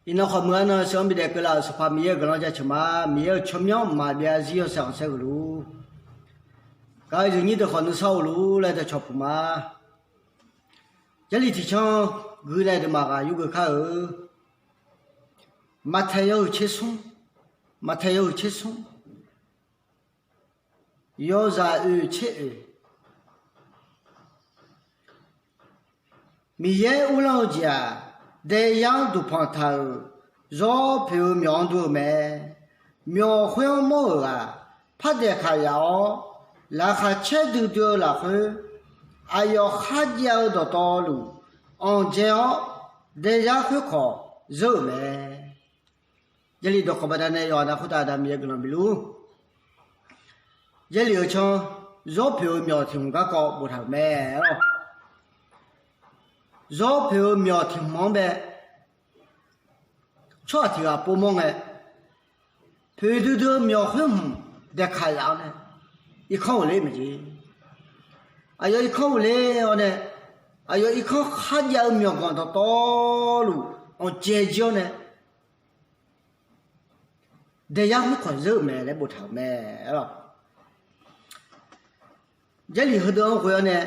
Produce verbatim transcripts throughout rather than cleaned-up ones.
Iqnan khawf muiq-a nan sheuq-anr bidaef keuvlaf-euq Sanqpaq Miqyaer-euq guiqlanq jaceuq ma. Miqyaer-euq tsawrmyanr maqbyav-a zir yawshaef khanqsaer geufluf-ur. Gar-eu yawnyir deuq khawf nuisar of luf-ur laer dawqcawq puq ma. Jarlif tiqcanr gui nae deuq maqghaq yurgeuf kar-eu. Maqtaeq yawhuiq tser smr, Maqtaeq yawhuiq tser smr, yawzaq oeq tser oeq. Miqyaer uvlanr-eu jeq-aq, daeyar-anr duqpanq taq-euq zawr poeq-eu myawq-anr dur-eu mae. Myawq khoer-anr mawr-euq ghaq par daeqkaq yaf-awr, laqkhaq caer duidui-eu lafkhoer, aqyawf kharjav-eu dawqtawvluf anqdzae-awr, daeyar khoerkawq zeur-euq mae. Jarlif dawqkawq baqdanae yawqha-anr khoertav Aqda Miqyaer guiqlanq bifluf-ur. Jarlif-eu canr, zawr poeq-eu myawq tiq hmq garkawv boftaq-euq mae-awr, zawr poeq-eu myawq tiq hmq-anr bae tsawrhaq tiq ghaq povmawr ngae, poeq duidui-eu myawq khoer hmq daeqkaq yaf-awr nae, irkanr ghofler maeq jeq. Aqyawf irkanr ghofler-awr nae, aqyawf irkanr kharjav-eu myawqganq dawqtawvluf anqdzae jir-awr nae, daeyar khoerkawq zeur-euq mae laer boftaq-euq mae-awr, Jarlif heudeuq-anr ghoe-awr nae,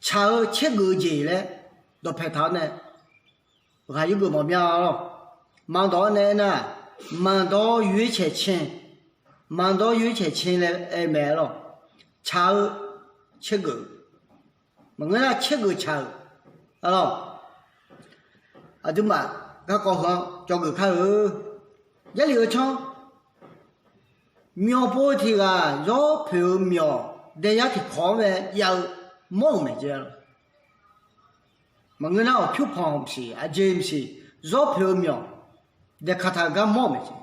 tsaq-eu tsergeuf-eu jeq laer dawqpae taq-awr nae, ghaq yurgeuf mawf mya-awr, maqdawq-awr nae aernar, maqdawq yoercaeq cae, maqdawq yoercaeq cae laer aer-eu mae-awr, tsaq-eu tsergeuf, maqngeur nar tsergeuf tsaq-euq, aqduimaf garkawv heu-anr dzawgeuf kar-eu. Jarlif-eu canr, myawq pov-eu tiq ghaq zawr poeq-eu myawq daeyar tiq kawq-anr mae jav-eu mawr-euq maeq jeq-a. Maqngeur nar awq pyur panq maqsiq, aqjeq maqsiq, zawr poeq-eu myawq daeqkaq taq-eu gar mawr-euq maeq jeq.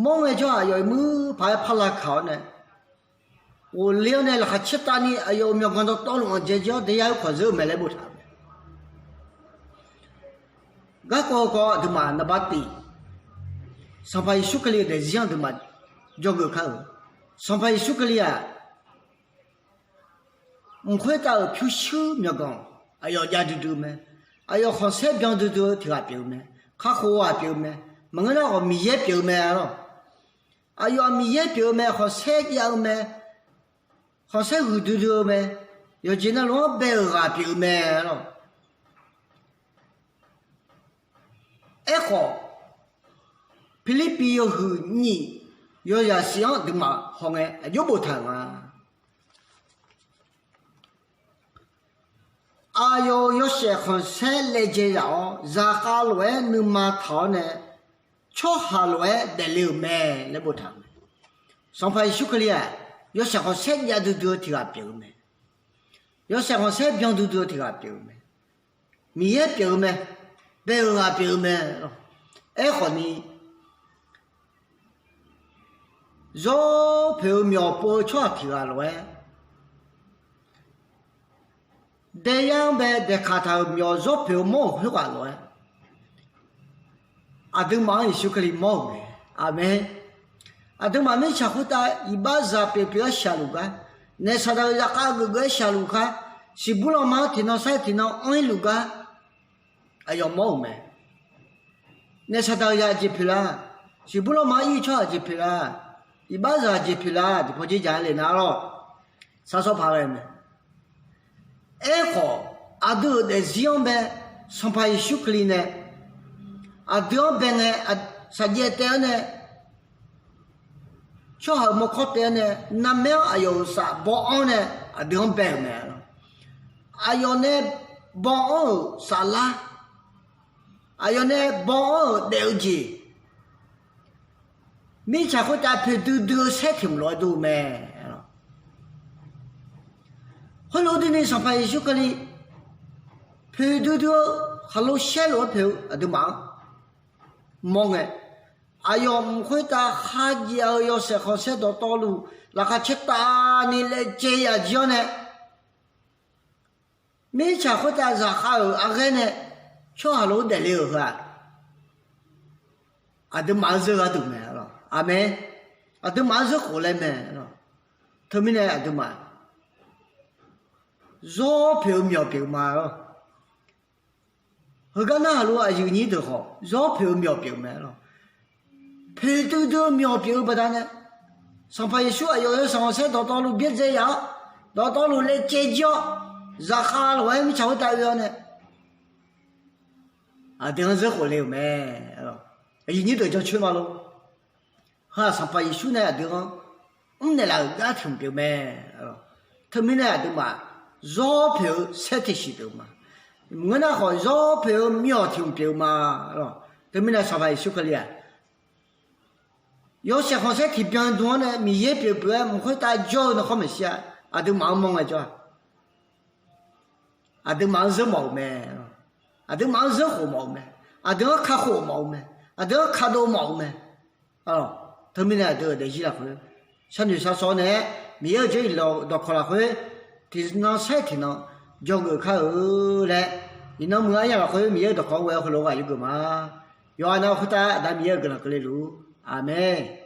Mawr ngae jawr-aq, aqyawf iqmuir paq-aer par lavkaq-awr nae, ghofler-awr nae laqkhaq caertavni aqyawf-euq myawqganq dawqtawvluf anqdzae jir-awr daeyar khoerkawq zeur-eu mae laer boftaq-euq mae. Garkawv kawv aqduimaf naqbar tif, Sanqpaq Yeqsur Kali-euq daefzir-anr aqduimaf dzawgeuf kar-euq. Sanqpaq Yeqsur Kali-aq, mq khoertav-euq pyurshuir myawqganq aqyawf jav duidui-eu mae. Aqyawf khanqsaer byan duidui-eu tiq ghaq pyeuf-eu mae. Kakhof-eu ghaq pyeuf-eu mae. Maqngeur nar khawf Miqyaer pyeuf-eu mae-awr, aqyawf-aq Miqyaer pyeuf-eu mae, khanqsaer jav-eu mae, khanqsaer huiqdui dui-eu mae, yawqjeq navluf-anr bae-euq ghaq pyeuf-eu mae-awr. Aerkhawf, Pirlirpiv yawhuiq nyiq yawzaq shif-anr aqduimaf hawngae aqjox boftaq-euq ma. Aqyawf-euq yawshaef khanqsaer laejae zaf-awr, zaqkhav lof-aer nuima taq-awr nae, tsawrhaq lof-aer daefle-euq mae laer boftaq-euq mae. Sanqpaq Yeqsur Kali-aq, yawshaef khanqsaer jav duidui-eu tiq ghaq pyeuf-eu mae. Yawshaef khanqsaer byan duidui-eu tiq ghaq pyeuf-eu mae. Miqyaer pyeuf-eu mae. Bae-euq ghaq pyeuf-eu mae. Aerkhawfni, zawr poeq-eu myawq pov-eu tsawrhaq tiq ghaq lof-aer, daeyar-anr bae daeqkaq taq-euq myawq zawr poeq-eu mawr-euq khoerghaq lof-aer, aqduimaf-anr Yeqsur Kali mawr-euq mae. Aqmeq. Aqduimaf mirtsaq khoertav iqbaxzaq pyeuf pyeuf-aer shaqluf gar, naef saqdaq-eu zaqkhav geufgeuf-aer shaqluf khar, siqbur lanma-anr tiqnan sar-aer tiqnan anr-ir luf gar, aqyawf mawr-euq mae. Naef saqdaq-eu zaq jeq pyeuf lar, siqbur lanma-anr ir-eu tsawrhaq jeq pyeuf lar, iqbaxzaq jeq pyeuf lar, tiqpawf dzerdzaq-aer le nar-awr, sar sawr paq ghae mae. Aerkhawf, aqdui-euq daefzir-anr bae, Sanqpaq Yeqsur Kali nae aqdui-anr bae ngae, saqjaev taev-awr nae, tsawrhaq-euq mawrkawr taev-awr nae, narmaer-anr aqyawf-euq saf baw-anr nae aqdui-anr bae-euq mae. Aqyawf nae baw-anr-euq saflar, aqyawf nae baw-anr-euq daef-eu jeq, mirtsaq khoertav poeqdui dui-eu saer tiq mq lof-aer dur-eu mae. Khoerlof-aer durni Sanqpaq Yeqsur Kali poeqdui dui-eu khaqlo saer lof-aer poeq-eu aqduimaf-anr mawr ngae, aqyawf mq khoertav kharjav-eu yawshaef khanqsaer dawqtawvluf laqkhaq caertavni laejae yaf jir-awr nae, mirtsaq khoertav zaqkhav-euq arghaer nae tsawrhaq lof-aer daefle-euq heu-aq, aqduimaf-anr zeur gharduq mae-awr. Aqmeq. Aqduimaf-anr zeur khof laer mae-awr. Teumirnae aqduimaf zawr poeq-eu myawq pyeuf ma-awr. Heugar narhaq lof-aer aqyuif nyir deuq khawf, zawr poeq-eu myawq pyeuf-eu mae lawq. Poeq duidui-eu myawq pyeuf-eu baqdanae, Sanqpaq Yeqsur aqyawf yawshaef khanqsaer dawqtawvluf byaerdzae yaf-awr, dawqtawvluf laejae jir-awr, zaqkhav lof-aer mirtsaq khoertav oe-awr nae, aqdui-anr zeur khof le-euq mae. Aqyuif nyir deuq jancoer ma lor. Heu-aq Sanqpaq Yeqsur nae aqdui-anr mrnaeq laf-euq gar tiq hmq pyeuf mae. Teumirnae aqduimaf zawr poeq-eu saer tiqsiq pyeuf ma. Maqngeur nar khawf zawr poeq-eu myawq tiq hmq pyeuf ma. Teumirnae Sanqpaq Yeqsur Kali-aq, yawshaef khanqsaer tiqbyan dm-anr nae Miqyaer pyeuf pyeuf-aer mq khoertav jawr-eu nawr khawr maeqshi-a, aqduimaf-anr mawr ngaejawr-a. Aqduimaf-anr zeur mawf-euq mae. Aqduimaf-anr zeur khof mawf-euq mae. Aqdui-anr kakhof mawf-eu mae. Aqdui-anr kadov mawf-eu mae. Teumirnae aqdui-euq daefzir lafkhoer, sharnoeq sharsawr nae-aer Miqyaer-euq jawr-iq dawqkawq lafkhoer, tiqnan saer tiqnan jawrgeuf kar-eu laer, iqnan muiq-eu aryamq lafkhoer Miqyaer-euq dawqkawq-anr ghae-eu heulof-aer ghaq yurgeuf ma. Yawqha nav khoertav Aqda Miqyaer-euq guiqlanq keuvle luf-ur. Aqmeq.